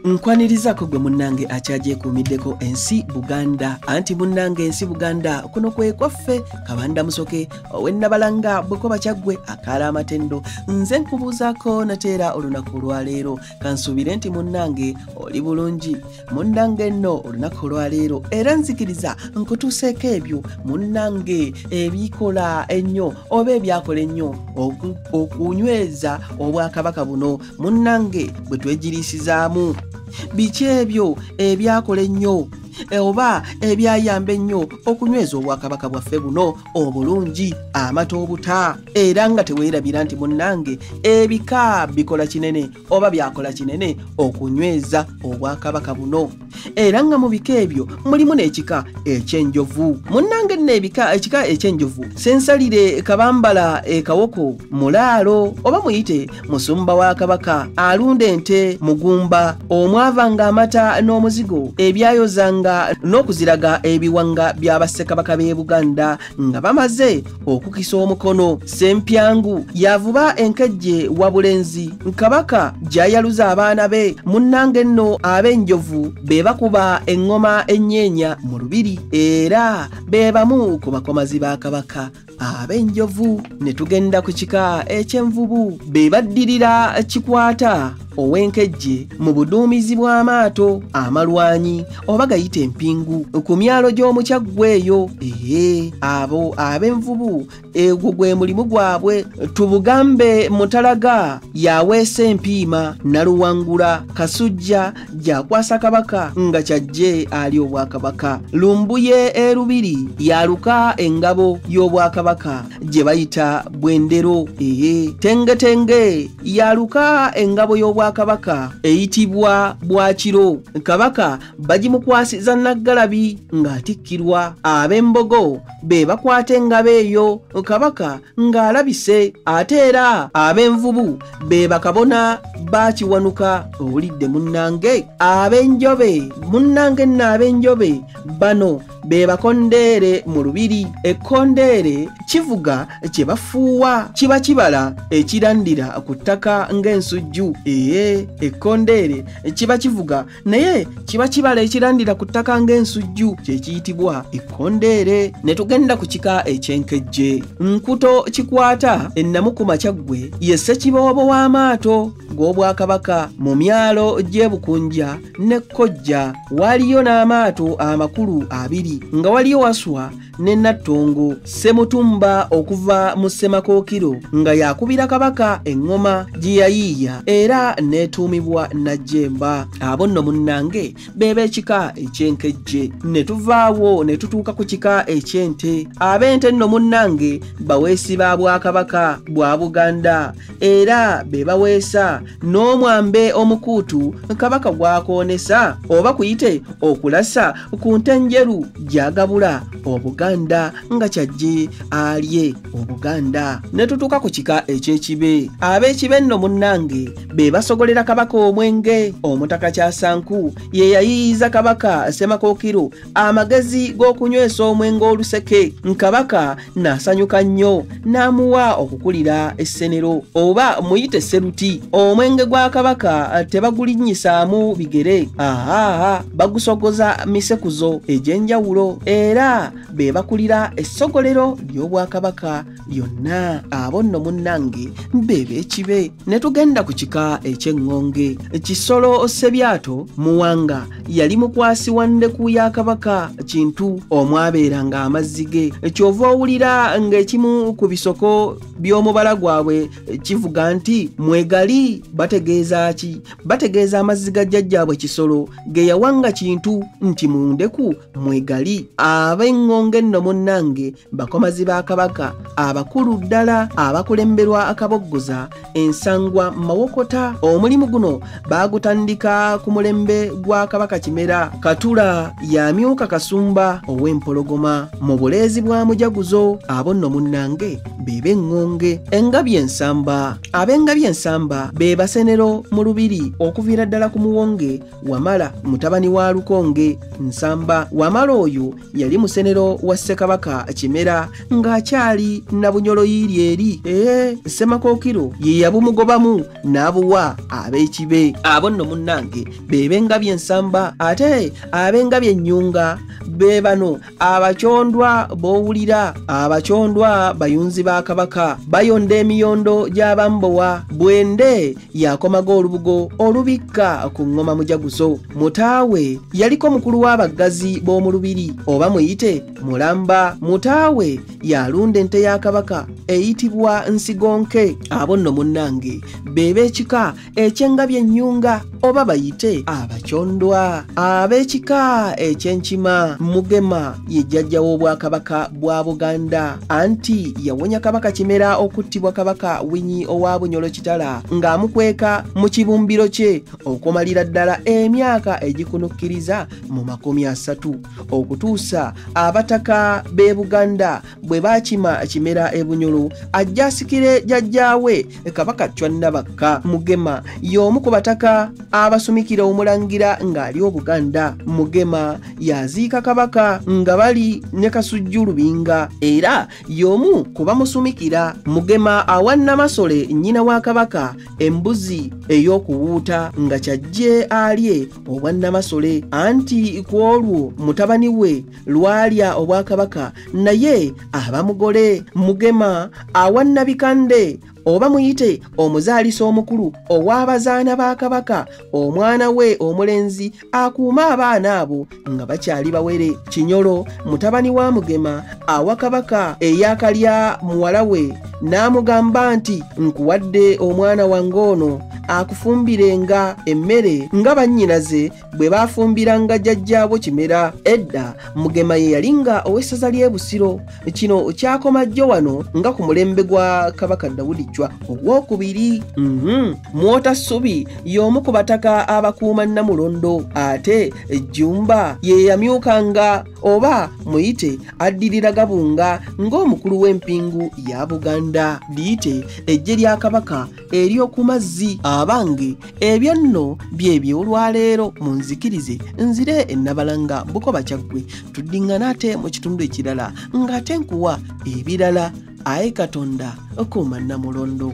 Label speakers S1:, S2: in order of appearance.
S1: Nkwanirizaako gwe munnange akyagyekuumiddeko ensi Buganda. Anti munnange ensi Buganda kuno kwe kwaffe Kabanda Musoke owennabalanga bwe kuba Kyaggwe akaala amatendo. Nze nkubuuzaako nateera olunaku olwaleero, kansuubire nti munnange oli bulungi. Munnange nno olunaku olwaleero era nzikiriza nkutuuseeko ebyo munnange ebikola ennyo oba ebyakola ennyo okunyweza obwakabaka buno munnange bwe twegiriisizaamu. Biki ebyo ebyakola ennyo oba ebyayamba ennyo okunyweza obwakabaka bwaffe buno obulungi amata obuta? Era nga teweerabira nti munnange ebika bikola kinene oba byakola kinene okunyweza obwakabaka buno. Era nga mu bika ebyo mulimu n'ekika eky'enjovu. Munnange nno ekika eky'enjovu Ssensalire Kabambala e Kawoko mulaalo oba muyite musumba wa Kabaka, alunda ente mugumba omwavanga amata n'omuzigo ebyayozanga n'okuziraga ebiwanga bya bassekabaka b'e Buganda nga bamaze okukisa omukono. Ssempyangu yavuba enkejje wa Bulenzi, Kabaka gy'ayaluza abaana be. Munnange nno ab'enjovu be bakuba eŋŋoma ennyeenya mu lubiri era be bamu ku bakomazi ba Kabaka ab'enjovu. Ne tugenda ku kika eky'envubu, be baddirira Kikwata ow'enkejje mu buduumizi bw'amaato amalwanyi oba gayite empingu ku myalo gy'omu Kyaggwe eyo. Abo ab'envubu egwo gwe mulimu gwabwe. Tubugambe Mutalaga yaweesa empiima, Naluwangula Kasujja gy'akwasa Kabaka nga kyajje ali obwakabaka. Lumbuye e Lubiri yaluka engabo y'obwakabaka gye bayita Bwendero. Tengetenge yaluka engabo y'obwakabaka eyitibwa Bwakiro. Kabaka bagimukwasiza Naggalabi ng'atikkirwa. Ab'embogo be bakwata engabo eyo Kabaka ng'alabise. Ate era ab'envubu be bakabona bakiwanuka. Owulidde munnange? Ab'enjobe munnange nno ab'enjobe bano be bakondeere mu lubiri. Ekkondeere kivuga kye bafuuwa, kiba kibala ekirandira ku ttaka ng'ensujju. Ekkondeere kiba kivuga naye kiba kibala ekirandira ku ttaka ng'ensujju, kye kiyitibwa ekkondeere. Ne tugenda ku kika eky'enkejje. Nkuto Kikwata ennamukuma Kyaggwe ye Ssekiboobo w'amaato g'obwakabaka mu myalo gy'e Bukunja ne Kojja. Waliyo n'amaato amakulu abiri nga waliyo Waswa ne Nattongo. Ssemutumba okuva mu Ssemakookiro nga yakubira Kabaka eŋŋoma gye yayiiya era n'etuumibwa Najjemba. Abo nno munnange be b'ekika eky'enkejje. Ne tuvaawo ne tutuuka ku kika eky'ente. Ab'ente nno munnange baweesi ba bwakabaka bwa Buganda era be baweesa n'omwambe omukuutu Kabaka gw'akoonesa oba kuyite okulasa ku nte njeru gy'agabula Obuganda nga kyajje alye Obuganda. Ne tutuuka ku kika eky'ekibe. Ab'ekibe nno munnange be basogolera Kabaka omwenge. Omutaka Kyasanku ye yayiiza Kabaka Ssemakookiro amagezi g'okunywesa omwenge oluseke. Kabaka n'asanyuka nnyo n'amuwa okukulira essenero oba muyite Sseruti. Omwenge gwa Kabaka tebagulinnyisaamu bigere, bagusogoza misekuzo egy'enjawulo era be bakulira essogolero ly'obwakabaka lyonna. Abo nno munnange be b'ekibe. Ne tugenda ku kika eky'eŋŋonge. Kisolo Ssebyato Muwanga yali mukwasi wa ndeku ya Kabaka Kintu omwabeeranga amazzi ge. Ky'ova owulira ng'ekimu ku bisoko by'omubala gwabwe kivuga nti mwegali. Bategeeza ki? Bategeeza amazzi ga jjajjaabwe Kisolo ge yawanga Kintu nti mu ndeku mwegali. Ab'eŋŋonge nno munnange bakomazi ba Kabaka abakulu ddala abakulemberwa Akaboggoza Ensangwa Mawokota. Omulimu guno baagutandika ku mulembe gwa Kabaka Kimera. Katula yamyuka Kasumba ow'Empologoma mu buleezi bwa Mujaguzo. Abo nno munnange be b'eŋŋonge. Engabi ensamba. Ab'engabi ensamba be basenero mu lubiri okuviira ddala ku Muwonge Wamala mutabani wa Lukonge Nsamba. Wamala oyo Oyo yali musenero wa Ssekabaka Kimera ng'akyali na Bunyolo yiiri eri. Ssemakookiro ye yabumugobamu n'abuwa ab'ekibe. Abo nno munnange be b'engabi ensamba, ate ab'engabi ennyunga be bano abakyondwa b'owulira. Abakyondwa bayunzi ba Kabaka, bayonda emiyondo gy'abambowa. Bwende yakomaga olubugo olubikka ku ngoma mujaguzo. Mutaawe yaliko mukulu w'abaggazi b'omu lubiri oba muyite Mulamba. Mutaawe yalunda ente ya Kabaka eyitibwa Nsigonke. Abo nno munnange be b'ekika eky'engabi ennyunga oba bayite abakyondwa. Ab'ekika eky'enkima, Mugema ye jjajja w'obwakabaka bwa Buganda, anti yawonya Kabaka Kimera okuttibwa Kabaka Winyi owa Bunyolo Kitala ng'amukweka mu kibumbiro kye okumalira ddala emyaka egikunukkiriza mu 30 okutuusa abataka b'e Buganda bwe baakima Kimera e Bunyolo ajja asikire jjajjaawe Kabaka Chwa Nabakka. Mugema y'omu ku bataka abasumikira omulangira ng'ali Obuganda. Mugema yaziika Kabaka nga bali ne Kasujju Lubinga, era y'omu ku bamusumikira. Mugema awa Namasole nnyina wa Kabaka embuzi ey'okuwuuta nga kyajje alye obwa Namasole, anti ku olwo mutabani we lwalya obwakabaka naye aba mugole. Mugema awa Nabikande oba muyite omuzaalisa omukulu ow'abazaana ba Kabaka omwana we omulenzi akuuma abaana abo nga bakyali bawere. Kinyolo mutabani wa Mugema awa Kabaka eyakalya muwala we n'amugamba nti nkuwadde omwana wange ono akufumbirenga emmere nga bannyinaze bwe baafumbiranga jjajjaabo Kimera. Edda Mugema ye yalinga ow'essaza ly'e Busiro. Kino kyakoma jjo wano nga ku mulembe gwa Kabaka Dawudi Chwa Owokubiri. Mwota Ssubi y'omu ku bataka abakuuma Nnamulondo, ate Jjumba ye yamyukanga oba muyite addirira Gabunga ng'omukulu w'empingu ya Buganda. Liyite eggye lya Kabaka ery'oku mazzi. Abange ebyo nno bye by'olwaleero, munzikirize nzire e Nnabalanga Bukoba Kyaggwe, tuddiŋŋana ate mu kitundu ekirala ng'ate nkuwa ebirala. Aye Katonda okuuma Nnamulondo.